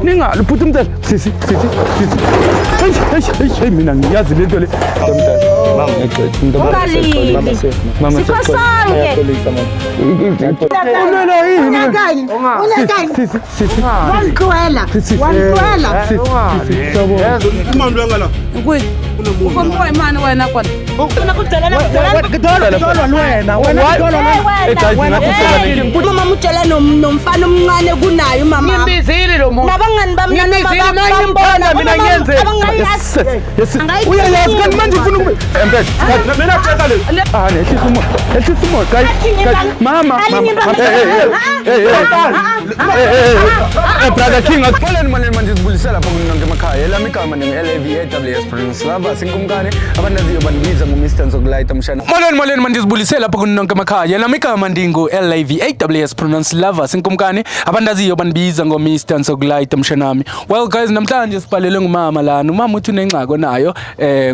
Ningalwi bhuti umntana. Sisi, sisi, sisi. Eish, eish, eish, hey, mina ngiyazi lento le. Ungalili. Mama, Sikho sonke. Ulwela yini? Unyakani? Unyakani? Sisi, sisi. Wangixwela. Sisi. Wangixwela. Sisi, sisi. Sawubona. Ukompoa imani wena kona. Umama utshela nomfana omncane kunaye umama. Ngimbizile lo muntu. Nabangani bami Ngimbizile, mina ngimthanda, mina ngiyenze. Yes, yes. Uyayazi kanti manje ufuna ukube. Empela. Mina tshela le. Ah, nehlisa umoya. Ehlisa umoya, guys. Guys, mama, mama. Hey, hey, hey. Hey, hey. Hey, hey, hey. Brother King, akupholeni manje manje sibulisela lapho kunonke emakhaya. Elami igama ningu-LAVAWS Prince Lava sinkumkani abandaziyo bandibiza ngo-Mr Nzokulayita mshana. Molweni molweni manje sibulisela lapho kunonke emakhaya. Elami igama ndingu-LAVAWS Prince Lava sinkumkani abandaziyo bandibiza ngo-Mr Nzokulayita mshanami. Well guys, namhlanje sibhalelwe ngumama lana. Umama uthi unengxaki onayo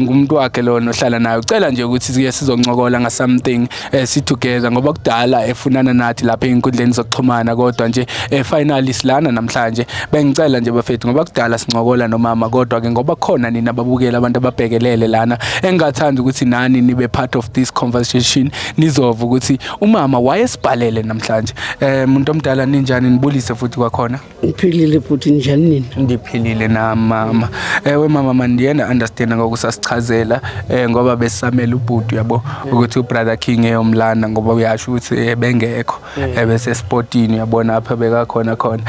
ngumuntu wakhe lona ohlala naye. Ucela nje ukuthi sike sizoncokola nga something si together ngoba kudala efunana nathi lapha ey'nkundleni zokuxhumana, kodwa nje finally silana namhlanje. Bengicela nje bafethu, ngoba kudala sincokola nomama, kodwa ke ngoba khona nina ababukeli, abantu ababhekelele lana, engingathanda ukuthi nani nibe part of this conversation, nizova ukuthi umama wayesibhalele namhlanje. Muntu omdala, ninjani? Nibulise futhi kwakhona. Ngiphilile futhi, njani nina? Ndiphilile na mama. Ewe mama, mandiyena understand ngokusasichazela ngoba besamela ubhuti yabo ukuthi ubrother King eyomlanda, ngoba uyasho ukuthi bengekho, ebese sportini, uyabona apha bekakhona khona.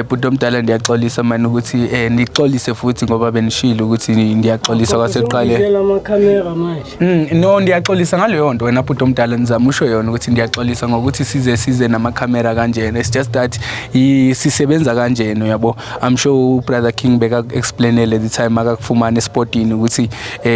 Bhuti omdala, ndiyaxolisa mani ukuthi nixolise futhi ngoba benishilo ukuthi ndiyaxolisa kwasekuqaleni. Ngibizela amakhamera manje. No, ndiyaxolisa ngaleyo nto wena bhuti omdala, nizama usho yona ukuthi ndiyaxolisa ngokuthi size namakhamera kanjena. It's just that sisebenza kanjena, uyabo. I'm sure ubrother King beka explainele the time akakufumana esportini ukuthi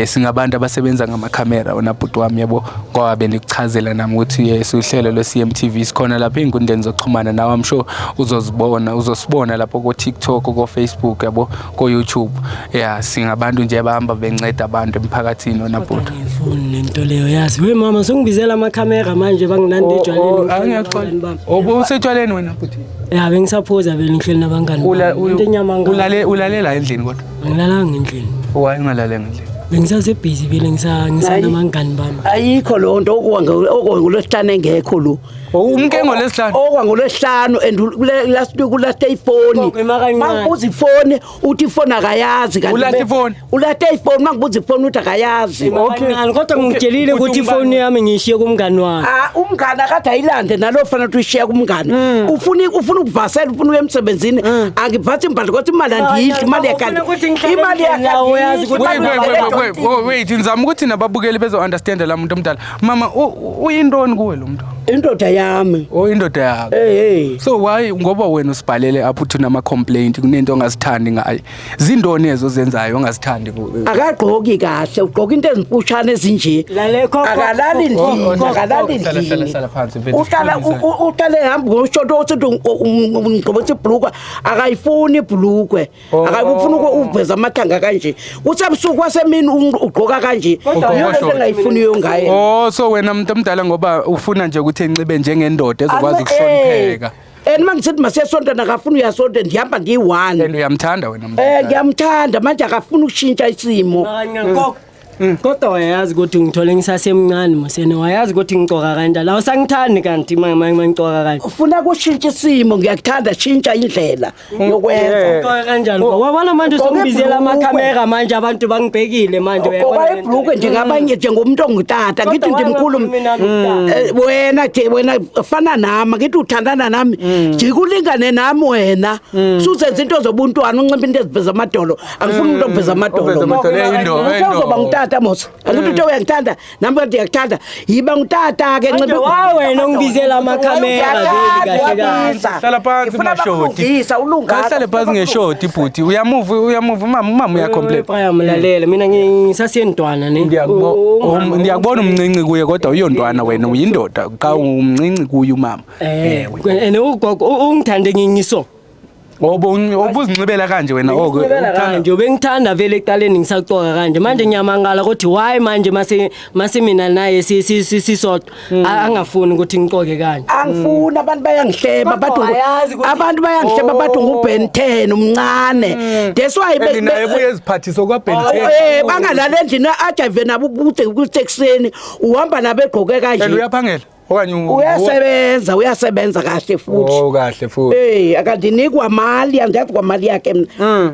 singabantu abasebenza ngamakhamera wena bhuti wami, yabo, ngoba bendikuchazela nami ukuthi siuhlelo lwe-CMTV, sikhona lapha ey'nkundleni zokuxhumana nawe. I'm sure uzozibona, uzosibona lapho ko-TikTok, ko-Facebook, yabo, ko-YouTube. Yeah, singabantu nje abahamba benceda abantu emphakathini wena bhuti. Ngifuni nento leyo, yazi. We mama, songibizela amakhamera manje, banginanda ejwaleni. Obusetshwaleni wena bhuti? Ya, bengisaphuza vele, ngihleli nabangani bami. Into enyama ngaka. Ulalela endlini kodwa? Angilalanga endlini. Why ungalale endlini? Bengisasebhizi vele, ngisanabangani bami. Ayikho loo nto okwangolwesihlanu engekho lo. Umke ngolwesihlanu? Okwangolwesihlanu, and last week ulahle ifoni. Gogo, imakancane. Mangibuza ifoni uthi ifoni akayazi, kanti Ulahle ifoni? Ulahle ifoni, mangibuza ifoni uthi akayazi. Kancane, kodwa ngitshelile ukuthi ifoni yami ngiyishiye kumngani wami. Ah, umngane akade ayilande nalo fana ukuthi uyishiya kumngane. Ufuna ukuvasela, ufuna ukuya emsebenzini. Angivasi imbali kodwa imali andiyidli, imali yakhe. Ufuna ukuthi ngihlale Imali endlini nawe, uyazi ukuthi Wait, wait, wait, wait, wait, wait, ngizama ukuthi nababukeli bezo-understanda la muntu omdala. Mama, uyintoni kuwe lo muntu? Indoda yami. O, indoda yakho? Hey, hey. So why, ngoba wena usibhalele apho uthi unama-complaint, kunento ongazithandi ngayo, zintoni ezo zenzayo ongazithandi Akagqoki kahle, ugqoka into ezimfushane ezinje. Lale, khokho, Akalali Oh, endlini, oh, akalali hlala, hlala, endlini. Hlala phansi, mfethu, Uhlala sikhulumisane. uhlale ehamba ngoshoto othi ungigqobisa ibhlukwe, akayifuni ibhlukwe. Akayifuni ukuveza amathanga kanje. Kusebusuku kwasemini ugqoka kanje. Kodwa Yiyo lento engayifuniyo ngaye. Oh, so wena muntu omdala, ngoba ufuna nje ukuthi enxibe njengendoda ezokwazi ukuhlonipheka. And uma ngisithi masiyasontana akafuni uyasonta, ndihamba ndiyi-one. And uyamthanda wena muntu omdala? Ngiyamthanda, manje akafuni ukushintsha isimo. Gogo. Kodwa wayazi ukuthi ngithole ngisasemncane mosene, wayazi ukuthi ngigcoka kanjani. Awusangithandi kanti ma ngigcoka kanje? Ufuna kushintsha isimo, ngiyakuthanda, shintsha indlela yokwenza. Ngigcoka kanjani? Wabona manje Ugqoke usungibizela ibhulukwe. amakhamera manje, abantu bangibhekile manje, uyayibona Gqoka lento ibhlukwe le? njengabanye, njengomuntu ongutata, ngithi Kodwa ndimkhulu. wena mina ngutata. Wena nje wena fana nami, ngithi uthandana nami, jikulingane nami wena, suzenza into zobuntwana, uncipha into eziveza amadolo. Angifuni umuntu oveza amadolo. Oveza amadolo, Uthe uzoba ngutata mos, angithi uthe uyangithanda nami kanti ndiyakuthanda, yiba ngutata ke. Manje wa wena ungibizela amakhamera vele, kahle kahle. Hlala phansi mashoti. Ulungaka. Kahlale phansi ngeshoti bhuti. Uyamuva, uyamuva umama, umama uyacomplain. Brian, mlalela, mina ngisasiyentwana ne. Ndiyakubona umncinci kuye, kodwa uyontwana wena, uyindoda xa umncinci kuye umama. And ugogo ungithande ngingiso. Obuzinxibela kanje wena oko. Ngizinxibela kanje, ubengithanda vele ekuqaleni ngisagcoka kanje. Manje ngiyamangala ukuthi why manje mase mina naye sisodwa angafuni ukuthi ngigcoke kanje. Angifuni, abantu bayangihleba. Kodwa bathi ayazi ukuthi- abantu bayangihleba, bathi ngu-Ben 10 umncane, that's why And naye buye eziphathiso kwa-Ben 10. Bangalala endlini, ajive nabo bude kusekuseni, uhamba nabo egqoke And kanje. uyaphangela okanye Uyasebenza, uyasebenza kahle futhi. Oh, kahle futhi. Akandinikwa mali, andiyazi kwamali yakhe mna.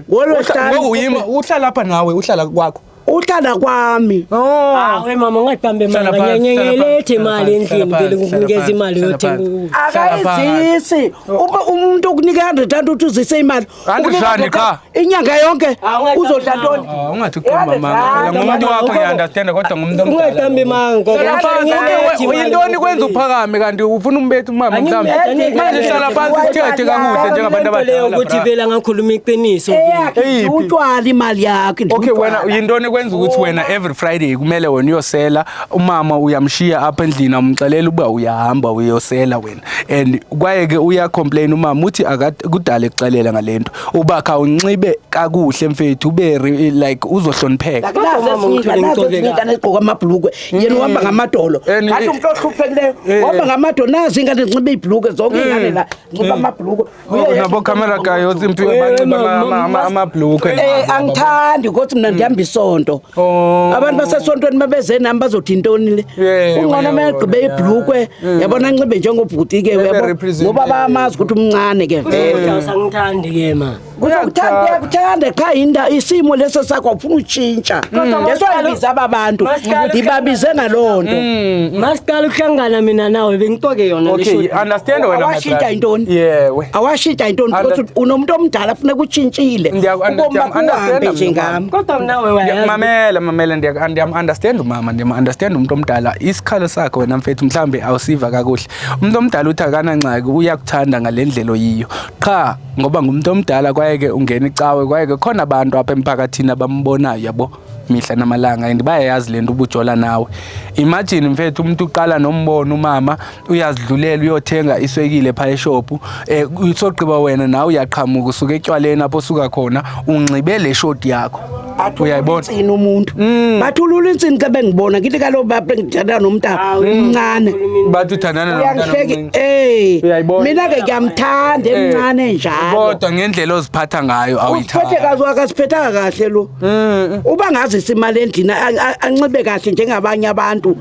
NgolwesiHlanu. Ngoku uyima uhlala lapha nawe, uhlala kwakho? Uhlala kwami. Oh. Hawe mama, ungaqambe Hlala manga. phansi, hlala Ngiyaletha phansi, imali hlala endlini phansi, vele, hlala ngikunikeza phansi, imali hlala yothenga phansi. ukudla. Akayizisi uma umuntu ukunika 100 rand uthi uzise imali. 100 Ukunika rand qha. Inyanga yonke Ah, ungaqambi uzodla manga. ntoni? Ah, ungathi uqamba manga. Phela ngumuntu wakho, ngiya-understand, kodwa ngumuntu omdala. Ungaqambi manga gogo. Hlala phansi, Ngiyaletha imali uyintoni kwenza yokulinda. uphakame kanti ufuna umbethe umama mhlawumbe? Angimbethi, Manje hlala phansi sithethe kakuhle njengabantu Lento leyo abadala. ukuthi Bra. vele angakhuluma iqiniso vele. Eyakhe. Eyiphi? Utshwala imali yakhe. Okay, wena yintoni kwenza ukuthi wena every Friday kumele wena uyosela, umama uyamshiya apha endlini, amxelela uba uyahamba uyosela wena, and kwaye ke uyacomplain umama, uthi kudala ekuxelela ngalento uba khawunxibe kakuhle mfethu, ube like uzohlonipheka. Kodwa mama, ngithole ngigcoke Ingane ezigqoka amabhlukwe, yena uhamba ngamadolo. Ngathi umuntu ohluphekileyo uhamba ngamadolo. Nazi ingane zinxibe ibhlukwe zonke, ingane la zinxibe amabhlukwe. Oh, nabo camera guy osimpiwe banxiba amabhlukwe. Angithandi kodwa mina ndihamba isonto. Oh. Abantu basesontweni babeze nami bazothi intoni le. Yeah, Ungcono yeah, megqibe ibhlukwe, yabona, anxibe njengobhuti ke, uyabo, represent- ngoba bayamazi ukuthi umncane ke vele. Awusangithandi ke ma. Kuzokuthanda, uyakuthanda, qha inda isimo leso sakho awufuna utshintsha. That's why ngibiza aba bantu, Masiqale- ngibabize ngaloo nto. Masiqala ukuhlangana mina nawe bengigcoke yona le Okay, short. understand wena, my Awashintsha brother. intoni? Yeah, we. Awashintsha intoni? Because unomuntu omdala, funeka utshintshile ubomi bakho, uhambe Ndiyam-understand njengam. Kodwa nawe wayazi. Mamela, mamela, ndiyam-understand umama, ndiyam-understand umuntu omdala. Isikhalo sakhe wena mfethu mhlawumbe awusiva kakuhle. Umuntu omdala uthi akanangxaki, uyakuthanda ngale ndlela oyiyo, qha ngoba ngumuntu omdala kwaye ke ungena icawe, kwaye ke khona abantu apha emphakathini abambonayo, yabo, mihla namalanga, and bayayazi le nto ubujola nawe. Imagine mfethu, umuntu uqala nombono umama uyazidlulela uyothenga iswekile phaa eshophu, sogqiba wena nawe uyaqhamuka usuke etywaleni apho osuka khona, unxibe le shoti yakho, uyayibona. Insini umuntu bathulula insini xa bengibona, ngithi kaloku bengithandana nomntana umncane. Bathi uthandana nomntana Uyangihleki. omncinci. Uyayibona? Mina ke ngiyamthanda emncane njalo. Kodwa ngendlela oziphatha ngayo Usiphethe awuyithandi. kahle, akasiphethanga kahle lo. Uba ngazisa imali endlini, anxibe kahle njengabanye abantu,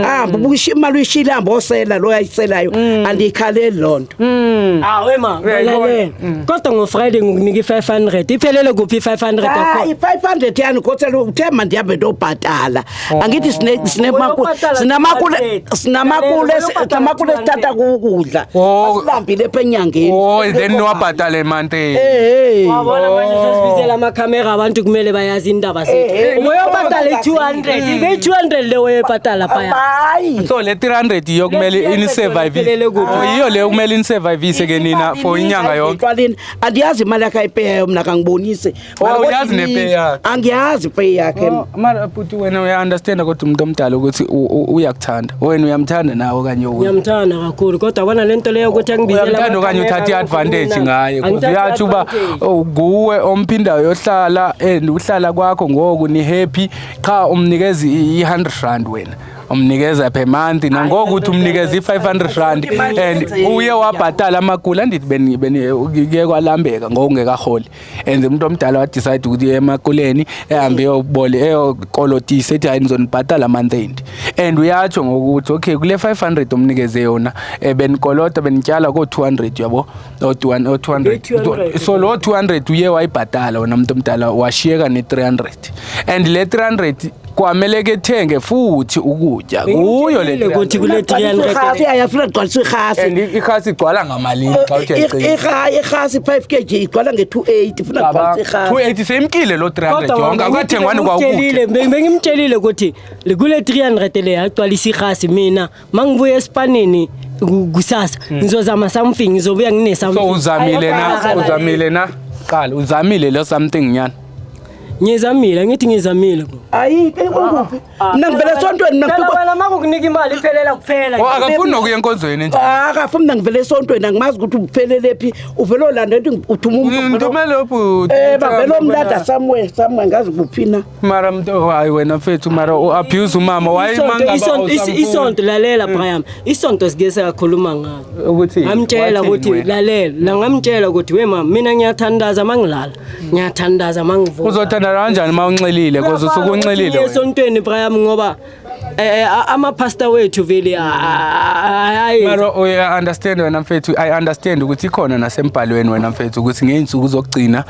ahambe ubuyisha imali, uyishile, ahambe osela lo ayiselayo, andiyikhaleli loo nto. Hawe ma, Uyayibona? lalela. Kodwa ngo-Friday ngikunika i-500. Iphelele kuphi i-500 Ah, yakho? i-500 yani khotsela uthe mandihambe ndobhatala, angithi Uyobhatala 200. Uyobhatala sinamakule esithatha 200. kukudla. Oh. Asilambile apha enyangeni. Oh, then niwabhatale emanteni. Wabona manje sesibizela amakhamera, abantu kumele bayazi indaba zethu. Uyobhatala i-200, ibe i-200 le oyobhatala phaya. Hayi. So le 300 yiyo kumele Le 300 inisurvive. iphelele kuphi? Oh, yiyo leyo kumele inisurvivise ke nina for inyanga yonke. Etywaleni. Andiyazi imali yakhe ayipeyayo mna, kangibonise. Oh, Mara kodwa uyazi ininzi. nepay yakhe? Angiyazi ipay yakhe mna. Oh, mara bhuti wena uya-understanda kodwa umuntu omdala ukuthi uyakuthanda, wena uyamthanda nawe okanye Ngiyamthanda kakhulu kodwa bona lento leyo ukuthi angibizela uyamthanda okanye uthatha i-advantage ngaye? 'Cause uyatsho uba oh, nguwe omphindayo yohlala and uhlala kwakho ngoku ni-happy, qha umnikeza i-100 rand, wena umnikeza per month, nangoku uthi umnikeza i-500 rand and uye wabhatala amagula, andithi kuye kwalambeka ngokungekaholi, and umuntu omdala wadecide ukuthi iye emakuleni, ehambe eyobole eyokolotisa, ethi hayi, nizonibhatala month end, and uyatsho ngokuthi okay, kule 500 omnikeze yona, benikolota, benityala ko-200, yabo, o-200. 200. So lo 200 uye wayibhatala wena muntu omdala, washiyeka ne-300, and le 300 kwamele ke ethenge futhi ukutya kuyo le Bengimtshelile ukuthi 300. kule 300. Irhasi ayafuna kugcwalisa irhasi. And ikhasi igcwala ngamalini xa uthi uyayicinga? Irhasi 5 kg igcwala nge-280, funa kugcwalisa irhasi. 280 seyimkile lo 300 Kodwa yonke, akukathengwani kwakutya. Bengimtshelile ukuthi kule 300 le agcwalisa irhasi, mina mangibuya esipanini kusasa ngizozama something, ngizobuya ngine something. So uzamile na? Uzamile na? Qala uzamile lo something nyana? Ngizamile, ngithi ngizamile. Ayi, ukuphi? Mina ngivele esontweni mina Phela ngifika wena makukunika imali iphelela kuphela. Oh, akafuni nokuya enkonzweni nje. Ah, akafuni mina ngivele esontweni angimazi ukuthi uphelele phi. Uvele olanda into uthuma umuntu. Ngithumele ubhuti. Bavele omlanda somewhere, somewhere ngazi kuphi na. Mara mntu hayi wena mfethu mara u abuse umama why Isonto mangaba isonto isonto lalela Brian. Isonto sike sakhuluma ngalo. Ukuthi Ngamtshela wathini ukuthi wena? lalela, ngamtshela ukuthi we mama mina ngiyathandaza mangilala. Ngiyathandaza mangivuka. Uzothandaza kanjani uma unxilile because usuke unxilile wena. Esontweni Brian ngoba ama-pastor wethu vele ayi Mara uya understand wena mfethu, I understand ukuthi ikhona nasembhalweni wena mfethu ukuthi ngeyinsuku zokugcina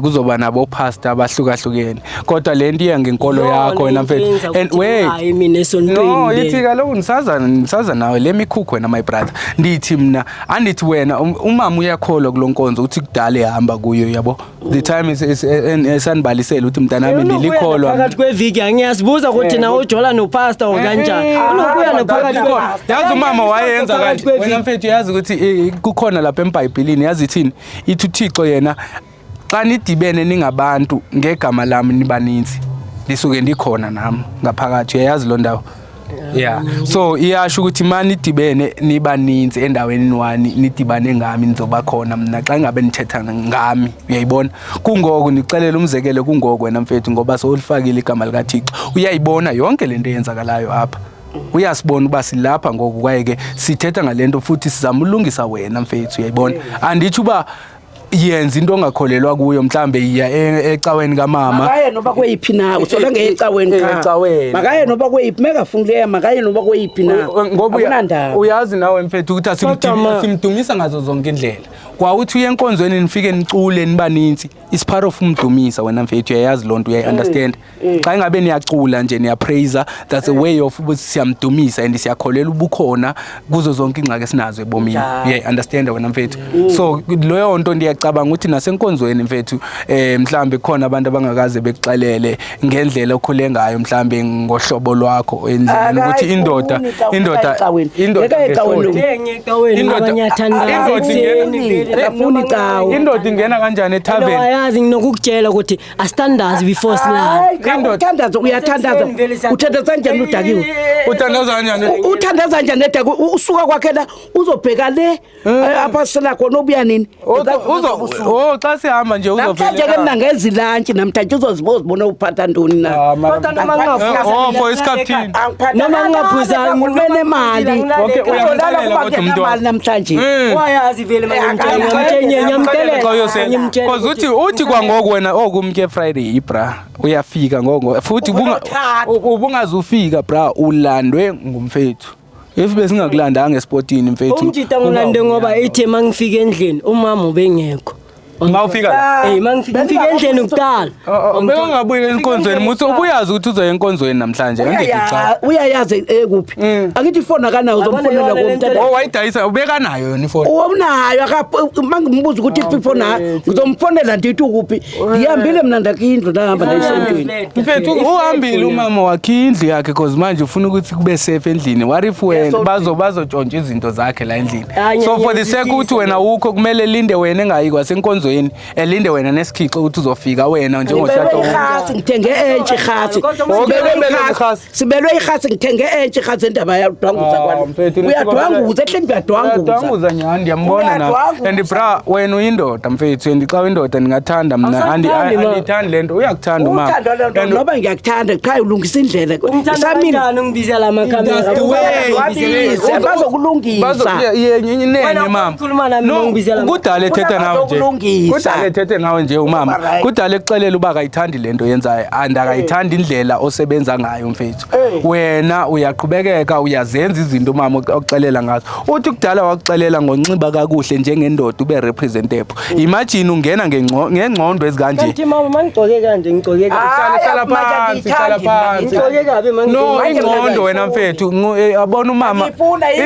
kuzoba nabo pastor abahlukahlukene. Kodwa le nto iya ngenkolo yakho wena mfethu. And wait, hayi mina esontweni No, le. ithi kaloku nisaza nawe le mikhukhu wena my brother. Ndithi mina andithi wena umama uyakholwa kulo nkonzo uthi kudala ehamba kuyo yabo. The time is esanibalisela ukuthi mntanami Unokuya ndilikholwa. naphakathi kweviki angiyasibuza ukuthi nawe ujola nopastor or kanjani. Unokuya naphakathi Yazi umama wayenza Phakathi kanje. kweviki. Wena mfethu yazi ukuthi kukhona lapha eBhayibhelini yazi ithini? Ithi uThixo yena xa nidibene ningabantu ngegama lami nibaninzi. Lisuke ndikhona nami ngaphakathi uyayazi lo ndawo. Yeah. So iyasho ukuthi mani nidibene nibaninzi endaweni wani nidibane ngami nizoba khona mina xa ngabe nithetha ngami uyayibona. Kungoko nixelela umzekelo kungoko wena mfethu ngoba sowulifakile igama likaThixo. Uyayibona yonke lento eyenzakalayo apha. Uyasibona uba silapha ngoku kwaye ke sithetha ngalento futhi sizama ulungisa wena mfethu uyayibona. Anditsho uba yenza into ongakholelwa kuyo mhlambe iya ecaweni kamama. Makaye noba kweyiphi na, usola ngeyecaweni cha. Ecaweni. Makaye noba kweyiphi, mekafuni leya makaye noba kweyiphi na. Ngoba Akunandaba. uyazi nawe mfethu ukuthi Kodwa ma- simdumisa ngazo zonke indlela. Kwawuthi uye enkonzweni nifike nicule nibaninzi is part of umdumisa wena mfethu uyayazi lonto uyayi-understand. Xa ingabe niyacula nje niyapraise that's a way of ukuthi siyamdumisa and siyakholelwa ubukhona kuzo zonke ingxaki esinazo ebomini. Uyayi-understand wena mfethu. So leyo nto ndiyacabanga ukuthi nasenkonzweni mfethu mhlambe khona abantu abangakaze bekuxelele ngendlela okhule ngayo mhlambe ngohlobo lwakho endleleni ukuthi indoda indoda indoda Ecaweni. Ngecaweni ngoba ngiyathandaza ekuseni vele. Akafuni icawe. Indoda ingena kanjani ethaveni? Wayazi nginokukutshela ukuthi asithandazi before silala. Hayi, cha, Indoda- uthandaza uyathandaza. Uthandaza kanjani udakiwe? Uthandaza kanjani? Uthandaza kanjani edakiwe? Usuka kwakhe la uzobheka le apha sela khona ubuya nini? Uzo oh xa sihamba nje Namhlanje ke mina ngenza ilantshi namhlanje uzozibona uphatha ntoni na. Ah, mara- Kodwa noma ngingaphuza Oh, for mina isikhathini. Noma ngingaphuzanga, nemali. Okay, Uzolala uyamxelela kuba kodwa umntwana. ngenemali namhlanje. Wayazi vele Xa uyosela. ngiyamtshela. Cause uthi kwangoku wena okumke Friday ibra uyafika ngoko futhi ubungazufika bra ulandwe ngumfethu. If besingakulandanga esipotini mfethu. Umjita ngilande ngoba ithe mangifika endlini umama ubengekho. Mawufika la. Mangifika ngifika endlini kuqala. Bekangabuyi enkonzweni muthi ubuyazi ukuthi uzoya enkonzweni namhlanje angeke cha. Uyayazi ekuphi? Akithi ifoni akanayo uzomfonela Yabona yona komtata. Oh wayidayisa ubekanayo yona ifoni. Unayo mangimbuza ukuthi iphi ifoni hayi ngizomfonela ndithi ukuphi. Ngihambile mina ndakindlu ndahamba nayisontweni. Mfethu uhambile umama wakhe indlu yakhe cause manje ufuna ukuthi kube safe endlini. What if wena bazotshontsha izinto zakhe la endlini. Hayi, So for the sake ukuthi wena ukho kumele linde wena engayi kwasenkonzweni elinde wena nesikhixo ukuthi uzofika wena njengoshado. Sibelwe irhasi ngithenge entsha irhasi. Sibelwe irhasi ngithenge entsha irhasi endaba yadwanguza kwalo. Uyadwanguza ehleni uyadwanguza. Uyadwanguza nyhani ndiyambona na. And bra wena uyindoda mfethu and xa uyindoda ndingathanda mna andithandi le nto uyakuthanda umama. Uthanda le nto noba ngiyakuthanda qha ulungisa indlela. Samina kanjani ungibizela amakhamera? Bazokulungisa. Inene mama. Kudala ethetha nawe nje. Kudala ethethe nawe nje umama. Kudala ekuxelela uba akayithandi le nto yenzayo and akayithandi indlela osebenza ngayo mfethu. Wena uyaqhubekeka uyazenza izinto umama okuxelela ngazo. Uthi kudala wakuxelela ngonxiba kakuhle njengendoda ube representative. Imagine ungena ngengqondo ezikanje. Kanti mama mangigcoke kanje ngigcoke kabi. Hlala phansi, hlala phansi. Ngigcoke kabi No, ingqondo wena mfethu, abona umama.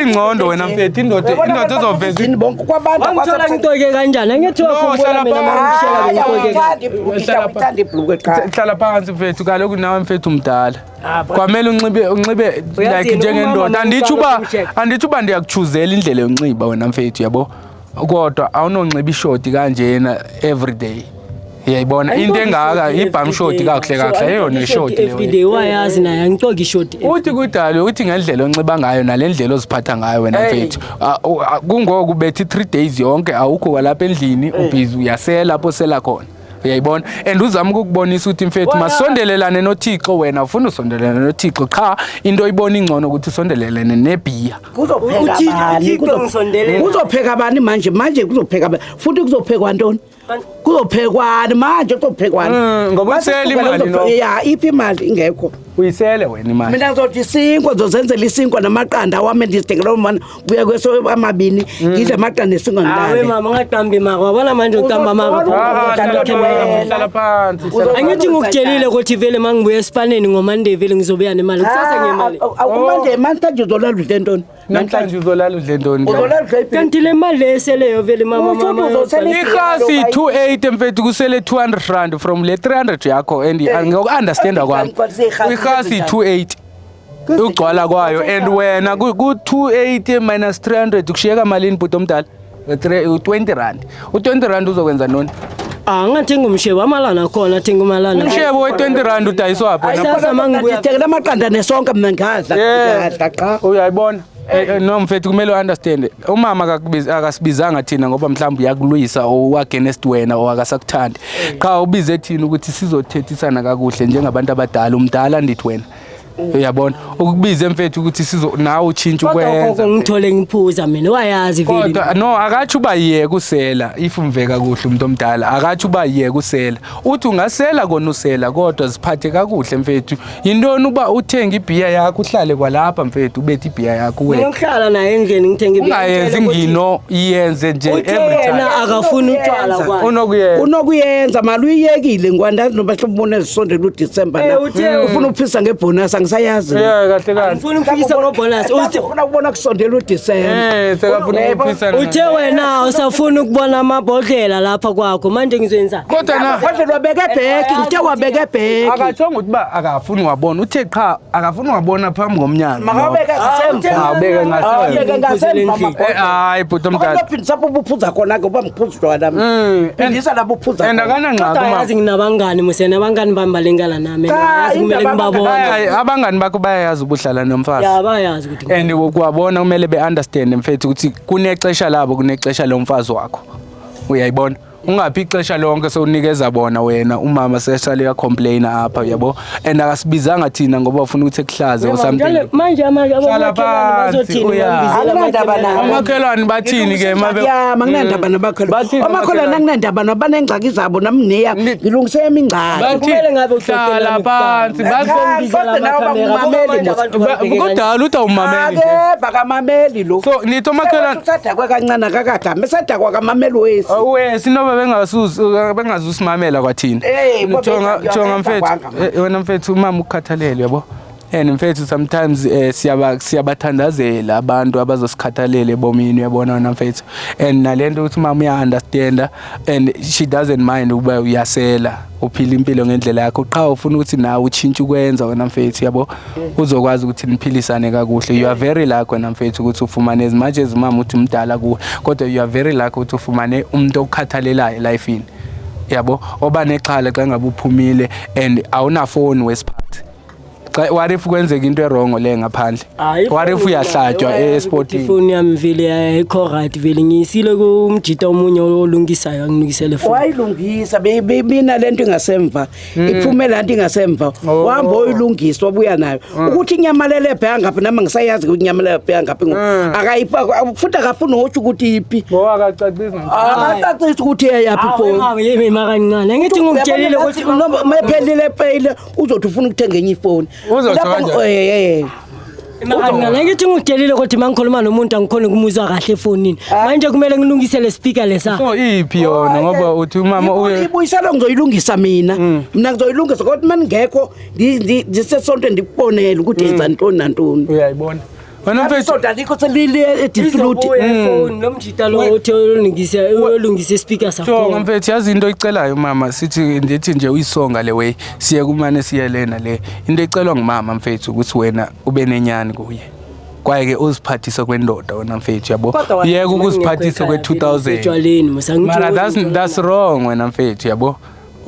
Ingqondo wena mfethu, indoda ezoveza bonke kwabantu. Wangithola ngigcoke kanjani? Angithi wakhumbula mina mangishela ngigcoke kabi. Hlala phansi mfethu, kaloku nawe mfethu mdala. Kwamele unxibe like njengendoda. Anditsho uba ndiyakuchuzela indlela yonxiba wena mfethu yabo. Kodwa awunonxiba ishoti kanjena every day. Uyayibona into engaka ibham shoti kakuhle kakuhle eyona ishoti leyo. Everyday wayazi naye angicoki ishoti. Uthi kudala uthi ngendlela onxiba ngayo nalendlela oziphatha ngayo wena mfethu. Kungoko ubethi 3 days yonke awukho kwalapha endlini, ubhizi uyasela lapho sela khona. Uyayibona, and uzama ukukubonisa ukuthi mfethu masondelelane noThixo, wena ufuna usondelelane noThixo qha into oyibona ingcono ukuthi usondelelane nebhiya. Kuzopheka bani? uThixo ngisondelele. Kuzopheka bani manje? Manje kuzopheka bani? Futhi kuzophekwa ntoni? Kuzophekwani manje? Kuzophekwani? Ngoba uyisele imali no. Ya, iphi imali ingekho? Uyisele wena imali. Mina ngizothi isinkwa, ngizozenzela isinkwa namaqanda wami ndizithengela umana buya kweso amabini, ngidle amaqanda nesinkwa Awe ngilale. mama, ungaqambi maka, wabona manje uqamba maka. Hlala phansi. Angithi ngikutshelile ukuthi vele mangibuya esipaneni ngoMonday vele ngizobuya nemali. Kusasa ngemali. Manje namhlanje uzolala udle ntoni? Namhlanje uzolala udle ntoni? Uzolala udle iphi? Kanti le mali eseleyo vele mama Utsho mama. uzosela Ikhasi 28 mfethu, kusele 200 rand from le 300 yakho and ngoku-understanda kwami ikhasi 28 ugcwala kwayo and wena ku-280 minus 300 kushiyeka malini bhuti omdala? 20 rand. U-20 rand uzokwenza ntoni? Ah, ngathenga umshebo amalana khona, athenga umalana. Umshebo we-20 rand udayiswaphi wena? Kusasa mangibuya. Ndithengela amaqanda nesonka mina ngadla. Ngadla qha. Uyayibona. No mfethu, kumele u-understand umama akasibizanga thina ngoba mhlawumbe uyakulwisa or u-against wena or akasakuthandi qha, ubize thina ukuthi sizothethisana kakuhle njengabantu abadala. Umdala ndithi wena, uyabona, ukubize mfethu ukuthi sizo nawe utshintshe Kodwa ukwenza. gogo ngithole ngiphuza mina, wayazi vele. Kodwa no, akatsho uba yeke usela. If umveka kuhle umuntu omdala, akatsho uba yeke usela, uthi ungasela kona usela, kodwa ziphathe kakuhle mfethu. Yintoni uba uthenge ibhiya yakho uhlale kwalapha mfethu, ubethe ibhiya yakho Mina wena? ngihlala naye endlini ngithenge ibhiya. Ungayenzi ngino iyenze nje Uthe every time. yena akafuni utshwala kwakhe. Unokuyenza. Unokuyenza mali uyiyekile, ngwandazi noba hlubona ezisondela uDisemba Eh, na. Ufuna ukuphisa ngebonus, angisayazi. Yeah, kahle kahle. Ngifuna ukufikisa ngobonus. Uthi Ufuna ukubona kusondela uDisemba. Sekafuna ukuphisa. Uthe wena usafuna ukubona amabhodlela lapha kwakho, manje ngizoyenza. Kodwa na Kodwa wabeke ebheki, ngithe wabeke ebheki. Akatshongo ukuthi uba akafuni wabona, uthe qha akafuni wabona phambi komnyango. Makawabeke ngasemva. Awubeke ngasemva. Awubeke ngasemva. Hayi bhuti omdala. Phindisa apho ubuphuza khona ke, uba ngiphuza utshwala mina. Phindisa lapho uphuza And khona. akanangxaki Kodwa uma yazi nginabangani muse, nabangani bami balingana nami. Cha, Yazi kumele indaba ngibabone. Abangani bakho bayayazi ubuhlala nomfazi. Ya, bayazi ukuthi And kwabona kumele be-understand mfethu ukuthi kunexesha labo, kunexesha lomfazi wakho. Uyayibona, ungaphi ixesha lonke sewunikeza bona wena, umama sesale uyacomplaina apha, uyabo, and akasibizanga thina ngoba ufuna ukuthi ekuhlaze or something. Manje Hlala abamakhelwane phansi, bazothini? uya. Anginandaba nabo. Omakhelwane bathini ke mabe Yami anginandaba nabakhona. Bathini Omakhelwane omakhelwane? anginandaba nabo, banengxaki zabo nami ngineya. Ngilungise yami ingxaki. Bathi Kumele ngabe uxoxe hlala nami phansi kuqala. bathi Kodwa nawe bangumameli mos. Kudala uthi awumameli nje. Akeva kamameli lo. So nithi omakhelwane Usadakwe kancane akakagami, esadakwa kamameli wesi. Wesi noba bengazusimamela kwathina. Eh, bo Jonga jonga mfethu, kwanga. wena mfethu, umama ukukhathalele, yabo. And mfethu sometimes siyabathandazela abantu abazosikhathalela ebomini, uyabona wena mfethu. And nalento ukuthi umama uya-understanda and she doesn't mind ukuba uyasela, uphila impilo ngendlela yakho qha, ufuna ukuthi nawe utshintshe ukwenza wena mfethu, yabo, uzokwazi ukuthi niphilisane kakuhle. You are very lucky wena mfethu ukuthi ufumane, as much as umama uthi umdala kuwe, kodwa you are very lucky ukuthi ufumane umuntu okukhathalelayo elifini, yabo, oba nexhala xa ngabe uphumile and awunafoni wesiphathi. Xa what if kwenzeka into e-wrong le ngaphandle? What if uyahlatywa esportini? Ifoni yami vele ayikho right vele, ngiyisile kumjita omunye olungisayo, anginikisele phone. Wayilungisa mina lento ingasemva, iphume lento ingasemva. Wahamba oyilungisa wabuya nayo ukuthi inyamalele ebheka ngaphi, nami ngisayazi ukuthi inyamalele ebheka ngaphi ngoba akayifaka futhi akafuni notsho ukuthi iphi. Ngoba akacacisi. Akacacisi ukuthi eyaphi ifoni. Awu yimi makancane, angithi ngikutshelile ukuthi Noma mayiphelile epeyile uzothi ufuna ukuthenga enye ifoni. Uzotsho Lapho- kanjani? Makancane, angithi ngikutshelile ukuthi mangikhuluma nomuntu angikhona ukumuzwa kahle efonini. Manje kumele ngilungise le speaker lesa. So iphi yona, ngoba uthi umama uye Ibuyiselo ngizoyilungisa mina. Mina ngizoyilungisa, kodwa uma ningekho ndisesontweni ndikubonele ukuthi yenza ntoni nantoni. Uyayibona wena mfethu. Isonto alikho, selile edifuluti. Izobuya ifoni, lo mjita lo uthi olungise olungise speaker Jonga sakho. mfethu, yazi into oyicelayo mama, sithi ndithi nje uyisonga le way siye kumane siye lena le into ecelwa ngumama mfethu, ukuthi wena ube nenyani kuye kwaye ke uziphathise kwendoda wena mfethu, yabo, yeke ukuziphathisa kwe-2000. Etshwaleni musa. Mara that's wrong wena mfethu, yabo.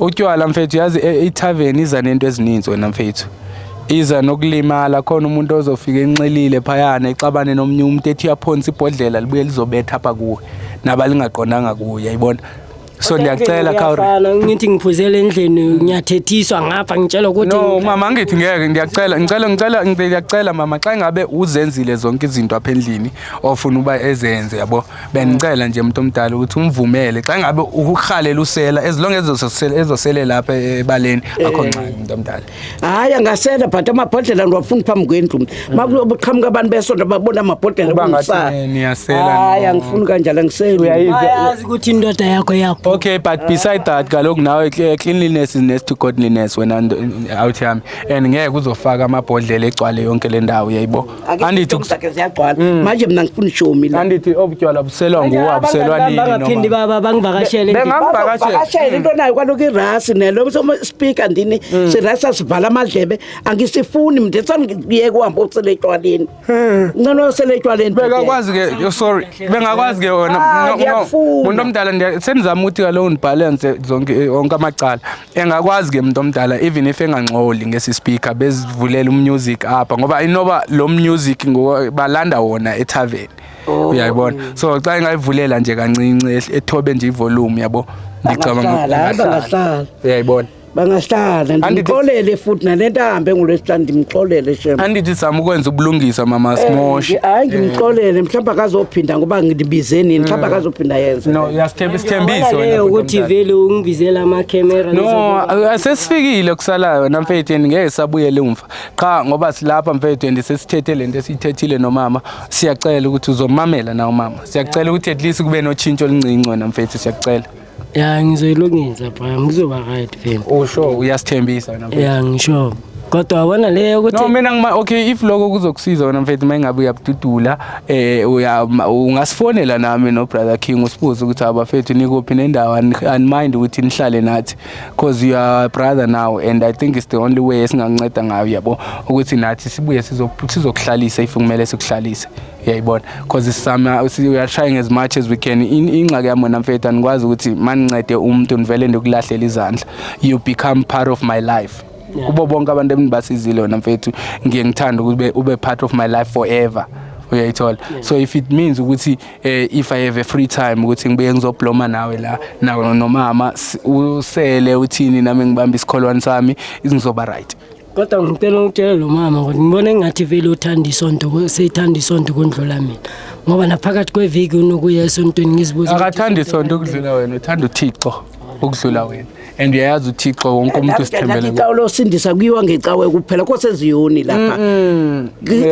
Utywala mfethu, yazi ithaveni iza nento ezininzi wena mfethu. Iza nokulimala khona, umuntu ozofika enxilile phayana exabane nomnye umuntu, ethi uyaphonsa ibhodlela, libuye lizobetha apha kuwe nabalingaqondanga kuye, uyayibona? So ndiyacela, Khawuri. Uyafana, ngithi ngiphuzele endlini, ngiyathethiswa ngapha, ngitshela ukuthi No mama, angithi ngeke, ndiyacela, ngicela, ngicela, ndiyacela mama, xa ngabe uzenzile zonke izinto apha endlini ofuna uba ezenze, yabo, bendicela nje umuntu omdala ukuthi umvumele xa ngabe ukuhalela usela, as long as ezosele lapha ebaleni, akho ngxaki, umuntu omdala. Hayi, angasela, but amabhodlela ngiwafuni phambi kwendlu. Makuqhamuka abantu besonto babona amabhodlela Kuba ngathi kungisa. niyasela, Hayi, no. angifuni kanjalo, angiseli. Bayazi ukuthi indoda yakho yapho. Okay, but beside that kaloku nawe cleanliness is next to godliness wena out yami, and ngeke uzofaka amabhodlela egcwale yonke le ndawo, uyayibo? Andithi zakhe ziyagcwala manje, mina ngifuna ishomi la. Andithi obutywala buselwa nguwe, abuselwa nini Bangaphindi noma bangivakashele endlini. Bengakuvakashela. Vakashela into nayo kaloku irasi nelo speaker ndini, sirasi asivala amadlebe, angisifuni mntu esandiyeke uhamba osele etywaleni, ngcono osele etywaleni. Bengakwazi ke, yo, sorry, bengakwazi ke wena. Ah, No, no, ngiyakufuna. muntu omdala, senizama ukuthi kaloku ndibalance zonke onke amacala. Engakwazi ke muntu omdala, even if engangxoli ngesi speaker, bezivulela umusic apha, ngoba inoba lo music balanda wona etavern, uyayibona? So xa engayivulela nje kancinci, ethobe nje ivolume, yabo, ngicabanga Bangahlala, hayi, bangahlala. Uyayibona? Bangahlala. Ndimxolele futhi nale nto ahambe ngolwesihlanu, ndimxolele shem. Andithi sizama ukwenza ubulungisa mama, simoshi. Hayi, ngimxolele, mhlawumbe akazophinda ngoba ngibize nini, mhlawumbe akazophinda yenze. No, uyasithembisa, sithembise wena, Leyo bhuti ukuthi omdala. vele ungibizela amakhemera. No, sesifikile kusalayo wena mfethu, and ngeke sabuyele umva qha ngoba silapha mfethu, and sesithethe lento esiyithethile nomama. Siyacela ukuthi uzomamela nawe mama, siyacela ukuthi at least kube notshintsho oluncinci wena mfethu, siyacela. Ya, ngizoyilungisa bra, ngizoba right vele. Usho uyasithembisa wena mfethu? Ya, ngisho, kodwa wabona leyo ukuthi No, mina ngima okay, if lokho kuzokusiza wena mfethu, mayingabe uyabududula, ungasifonela nami no brother King, usibuze ukuthi abafethu nikuphi nendawo, and mind ukuthi nihlale nathi, because you are a brother now, and I think it's the only way esingakunceda ngayo, yabo, ukuthi nathi sibuye sizokuhlalisa if kumele sikuhlalise, uyayibona? Because sama we are trying as much as we can. Ingxaki yami wena mfethu, anikwazi ukuthi manincede umuntu nivele ndikulahlela izandla. You become part of my life. Kubo bonke abantu enibasizile wena mfethu, ngiye ngithanda ukuthi ube part of my life forever, uyayithola? So if it means ukuthi if I have a free time ukuthi ngibuye ngizobloma nawe la nawe nomama, usele uthini, nami ngibambe isikholwane sami, ngizoba right. Kodwa ngicela ukutshela lo mama ukuthi ngibona engathi vele uthanda isonto, seyithanda isonto kundlula mina, ngoba naphakathi kweviki unokuya esontweni, ngizibuza ukuthi Akathandi isonto ukudlula wena, uthanda uThixo ukudlula wena, and uyayazi uThixo wonke umuntu usithembele kuye. Icawe losindisa kuyiwa ngecawe kuphela koseziyoni lapha.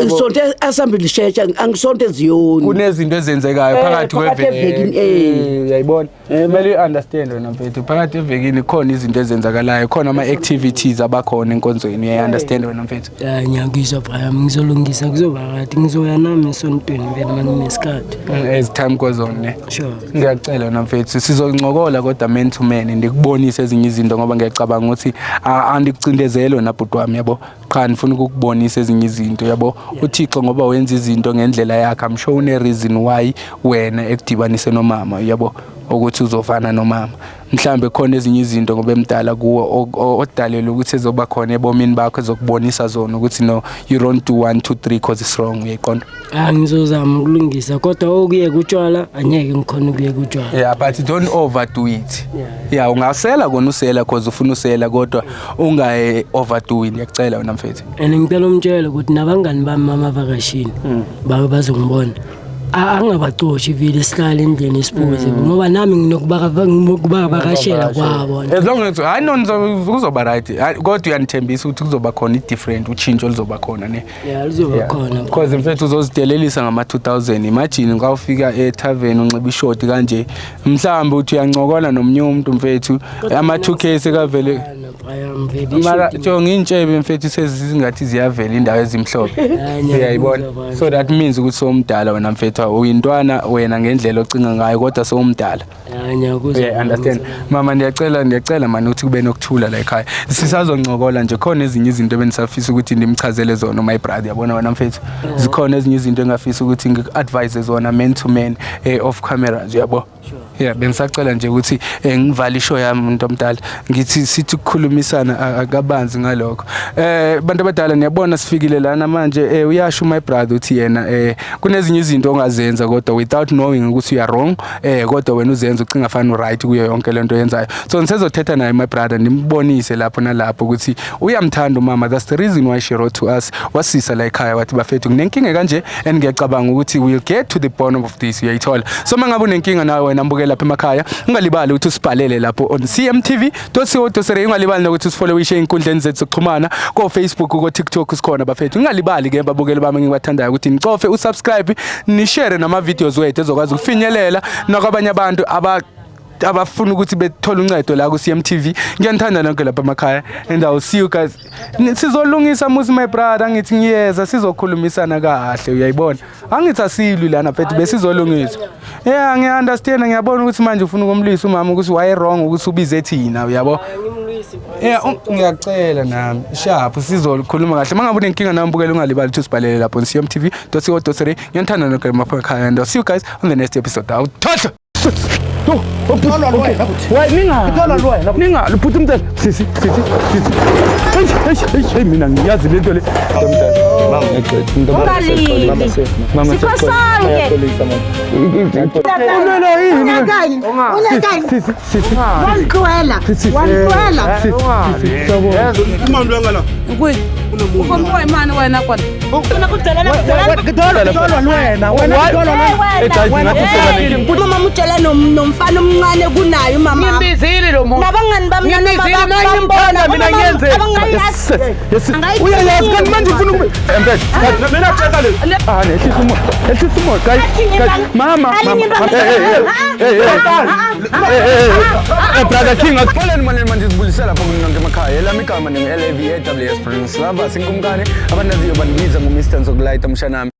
Isonto Assembly Church, angisonto eziyoni. Kunezinto ezenzekayo phakathi phakathi kweveki. evekini, Uyayibona, kumele uyi-understand wena mfethu, phakathi evekini khona izinto ezenzakalayo, khona ama-activities abakhona enkonzweni, uyayi-understand wena mfethu? Ya, ngiyakuzwa Brian, ngizolungisa, kuzoba right, ngizoya nami esontweni vele uma nginesikhathi. As time goes on, ne? Sure. Ngiyacela wena mfethu, sizoncokola kodwa man to man, ndikubonise ezinye izinto, ngoba ngiyacabanga ukuthi andikucindezeli wena bhuti wami, yabo, qha ndifuna ukukubonisa ezinye izinto, yabo. UThixo ngoba wenza izinto ngendlela yakhe, I'm sure une-reason why wena ekudibanise nomama, yabo, ukuthi uzofana nomama. Mhlambe khona ezinye izinto ngoba emdala kuwe odalelwe ukuthi ezoba khona ebomini bakho, ezokubonisa zona ukuthi no, you don't do 1 2 3 cause it's wrong, uyayiqonda? Ah, ngizozama ukulungisa, kodwa okuyeka utshwala angeke ngikhona ukuyeka utshwala. Yeah, but don't overdo it. Yeah, ungasela kona, usela cause ufuna usela, kodwa ungaye overdo it, ngiyacela wena mfethu. And ngicela umtshele ukuthi nabangani bami mamavakashini babe bazongibona, angabacoshi vele, sihlale endlini siphuze, ngoba nami nginokubavakashela kwabo. As long as, hayi no, kuzoba right. Hayi, kodwa uyanithembisa ukuthi kuzoba khona i-different utshintsho oluzoba khona, ne? Ya, luzoba khona. Because mfethu uzozidelelisa ngama-2000. Imagine xa ufika ethaveni unxiba ishoti kanje, mhlawumbe uthi uyancokola nomnye umuntu mfethu, ama-2K sekavele. Brian, vele Mara ishoti. jonga iy'ntshebe mfethu, sezingathi ziyavela indawo ezimhlophe. Hayi, ngiyakuzwa, Uyayibona? Brian. So that means ukuthi sowumdala wena mfethu, uyintwana wena ngendlela ocinga ngayo, kodwa sowumdala. Ya, ngiyakuzwa. Yeah, understand. Mama, ndiyacela, ndiyacela mani ukuthi kube nokuthula la ekhaya. Sisazoncokola nje, khona ezinye izinto ebendisafisa ukuthi ndimchazele zona my brother, yabona wena mfethu. Zikhona ezinye izinto engafisa ukuthi ngiku-advise zona man to man, off cameras, uyabo. Yeah, bengisacela nje ukuthi ngivale ishow yami umuntu omdala. Ngithi sithi ukukhulumisana akabanzi ngalokho. Bantu abadala niyabona sifikile lana manje, uyasho my brother uthi yena kunezinye izinto ongazenza kodwa without knowing ukuthi you are wrong, kodwa wena uzenza ucinga fana right kuyo yonke lento oyenzayo. So ngisezothetha naye my brother nimbonise lapho nalapho ukuthi uyamthanda umama. That's the reason why she wrote to us. Wasisa la ekhaya wathi bafethu nginenkinga kanje and ngiyacabanga ukuthi we'll get to the bottom of this, uyayithola. So mangabe unenkinga nawe wena mbukela lapha emakhaya, ungalibali ukuthi usibhalele lapho on cmtv.co.za, ungalibali nokuthi usifollowishe ey'nkundleni zethu zokuxhumana ko Facebook, ko TikTok sikhona bafethu. Ungalibali ke babukeli bami engibathandayo ukuthi nicofe usubscribe, nishare nama videos wethu ezokwazi ukufinyelela nakwabanye abantu abafuna ukuthi bethole uncedo la ku CMTV. Ngiyanithanda nonke lapha emakhaya and I will see you guys. Sizolungisa musi my brother, ngithi ngiyeza sizokhulumisana kahle, uyayibona. Angithi asilwi lana mfethu, besizolungisa. Yeah, ngiya-understand, ngiyabona ukuthi manje ufuna ukumlwisa umama ukuthi waye wrong ukuthi ubize thina, uyabo. Yeah, ngiyacela nami. Sharp, sizokhuluma kahle. Mangabe unenkinga nami bukela ungalibali ukuthi usibhalele lapho on cmtv.co.za. Ngiyanithanda nonke emakhaya and I'll see you guys on the next episode. Awuthohle. Ninga, bhuti umntana. Sisi, sisi, sisi. Hey, hey, hey, mina ngiyazi lento le. Ungalili. Sikho sonke. Ulwela yini? Unyakani? Unyakani? Sisi, sisi. Wangixwela. Wangixwela. Sisi, sisi. Siyabonga. Ukomboy mani wena kona. Umama utshela nomfana omncane kunaye umama. Ngimbizile lo muntu. Nabangani bami Ngimbizile mina ngimthanda mina ngiyenzeni. Yes. Uyayazi kanti manje ufuna ukube. Empela. Mina tshela le. Ah, nehlisa umoya. Ehlisa umoya guys. Mama, mama. Hey, hey, hey. Hey, brother King, Axoleni manje manje sibulisela lapho kunonke emakhaya. Elami igama ningu LAVAWS Prince Lava sinkumkani abandaziyo bandibiza ngo Mr Nzokulayita mshanami.